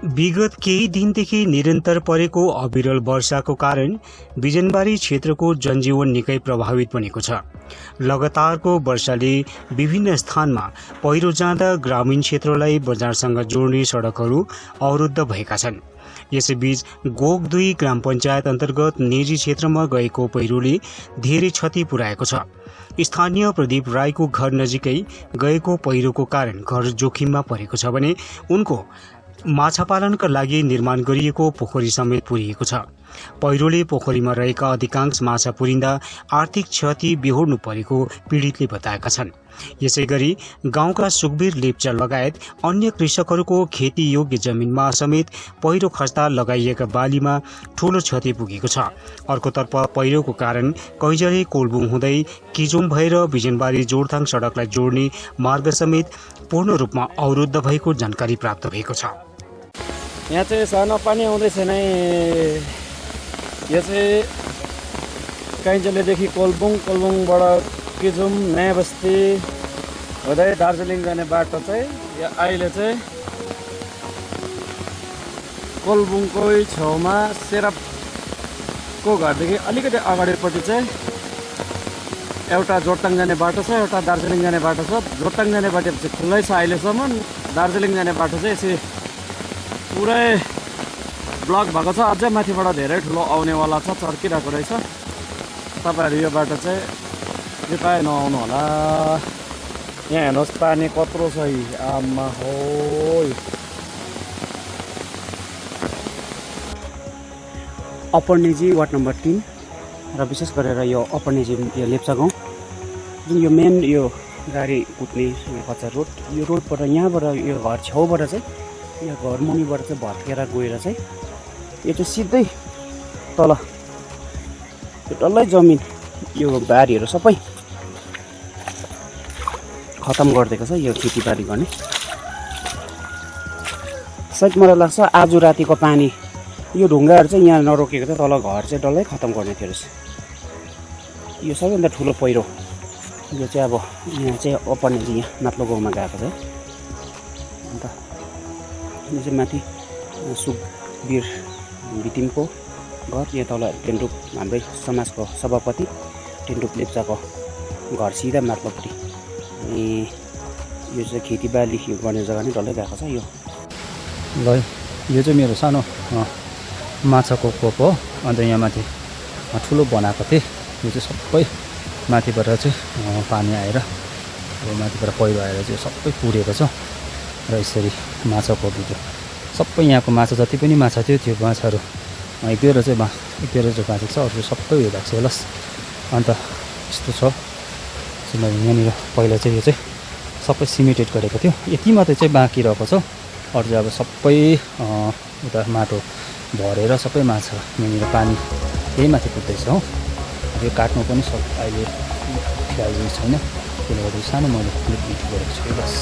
विगत केही दिनदेखि निरन्तर परेको अविरल वर्षाको कारण बिजनबारी क्षेत्रको जनजीवन निकै प्रभावित बनेको छ। लगातारको वर्षाले विभिन्न स्थानमा पहिरो जाँदा ग्रामीण क्षेत्रलाई बजारसँग जोड्ने सडकहरू अवरुद्ध भएका छन्। यसैबीच गोक 2 ग्राम पञ्चायत अन्तर्गत नेजी क्षेत्रमा गएको पहिरोले धेरै क्षति पुर्याएको छ। स्थानीय प्रदीप राईको घर नजिकै गएको पहिरोको कारण घर जोखिममा परेको छ भने उनको माछा पालनका लागि निर्माण गरिएको पोखरी समेत पुरिएको छ। पहिरोले पोखरीमा रहेका अधिकांश माछा पुरिँदा आर्थिक क्षति बेहोर्नु परेको पीडितले बताएका छन्। यसैगरी गाउँका सुखबीर लेप्चा लगायत अन्य कृषकहरूको खेती योग्य जमिनमा समेत पहिरो खस्दा लगाइएका बालीमा ठूलो क्षति पुगेको छ। अर्कोतर्फ पहिरोको कारण कैजले कोलबुङ हुँदै किजोम भएर बिजनबारी जोरथाङ सडकलाई जोड्ने मार्ग समेत पूर्ण रूपमा अवरुद्ध भएको जानकारी प्राप्त भएको छ। यहाँ चाहिँ सानो पानी आउँदैछ नै। यो चाहिँ कैजलेदेखि कोलबुङबाट किजुम नयाँ बस्ती हुँदै दार्जिलिङ जाने बाटो चाहिँ यो अहिले चाहिँ कोलबुङकै छेउमा सेरापको घरदेखि अलिकति अगाडिपट्टि चाहिँ एउटा जोरथाङ जाने बाटो छ, एउटा दार्जिलिङ जाने बाटो छ। जोरथाङ जाने बाटो चाहिँ खुल्लै छ अहिलेसम्म। दार्जिलिङ जाने बाटो चाहिँ यसरी पुरै ब्लक भएको छ। अझै माथिबाट धेरै ठुलो आउनेवाला छ, चर्किरहेको रहेछ। तपाईँहरू यो बाटो चाहिँ कृपया नआउनु होला। यहाँ हेर्नुहोस् पानी कत्रो छ। आमा हो, अप्पर नेजी वार्ड नम्बर 3 र विशेष गरेर यो अप्पर नेजी यो लेप्चा गाउँ जुन यो मेन यो गाडी कुद्ने कच्चा रोड, यो रोडबाट यहाँबाट यो घर छेउबाट चाहिँ यो घर मुनिबाट चाहिँ भत्केर गएर चाहिँ यो चाहिँ सिधै तल यो डल्लै जमिन यो बारीहरू सबै खतम गरिदिएको छ। यो खेतीबारी गर्ने सायद मलाई लाग्छ आज रातिको पानी यो ढुङ्गाहरू चाहिँ यहाँ नरोकेको चाहिँ तल घर चाहिँ डल्लै खतम गर्ने थियो रहेछ। यो सबैभन्दा ठुलो पहिरो यो चाहिँ अब यहाँ चाहिँ अप्पर नेजी यहाँ माथिल्लो गाउँमा गएको छ। अन्त यो चाहिँ माथि सुखबीर बितिमको घर, यहाँ तल टेन्टुप हाम्रै समाजको सभापति टेन्टुप लेप्चाको घर सिधा माथिल्लोपट्टि। अनि यो चाहिँ खेतीबाली गर्ने जग्गा नै डल्लै गएको छ। यो ल यो चाहिँ मेरो सानो माछाको कोप हो। अन्त यहाँ माथि ठुलो बनाएको थिएँ। यो चाहिँ सबै माथिबाट चाहिँ पानी आएर अब माथिबाट पहिरो आएर चाहिँ सबै पुरेको छ। र यसरी माछा कोपिदियो सबै यहाँको माछा जति पनि माछा थियो त्यो माछाहरू एक दुईवटा चाहिँ बाँचेको छ, अरू सबै उयो भएको छ। हेर्नुहोस् अन्त यस्तो छ। यहाँनिर पहिला चाहिँ यो चाहिँ सबै सिमेन्टेड गरेको थियो, यति मात्रै चाहिँ बाँकी रहेको छ। अरू चाहिँ अब सबै उता माटो भरेर सबै माछा यहाँनिर पानी त्यही माथि पुग्दैछ हो। यो काट्नु पनि अहिले फिलहाल छैन, त्यसले गर्दा सानो मैले क्लिप गरेको छु बस।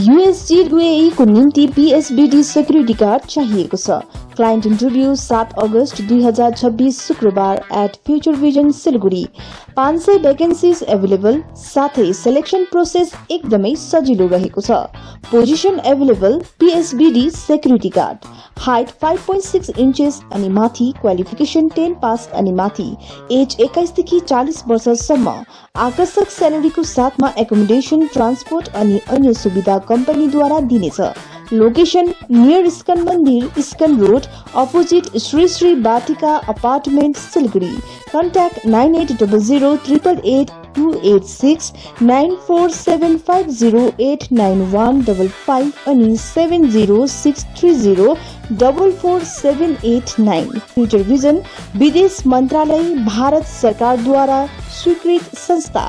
USG UAE को निम्ति PSBD सेक्युरिटी कार्ड चाहिएको छ। क्लाइन्ट इन्टरभ्यू 7 अगस्त 2026 शुक्रबार at future vision Silgadhi. 500 vacancies available, साथै सिलेक्सन प्रोसेस एकदमै सजिलो रहेको छ। Position available PSBD security card, height 5.6 inches अनि माथि, क्वालिफिकेसन 10 पास अनि माथि, एज 21 देखि 40 वर्षसम्म, आकर्षक स्यालेरीको साथमा एकोमोडेसन, ट्रान्सपोर्ट अनि अन्य सुविधा कम्पनीद्वारा दिनेछ। Location near Iskan Mandir, Iskan Road, opposite Sri Sri Batika Apartment, Siliguri. Contact 9800888286 9475089155 अनि 70630447889. फ्यूचर विजन विदेश मन्त्रालय भारत सरकारद्वारा स्वीकृत संस्था.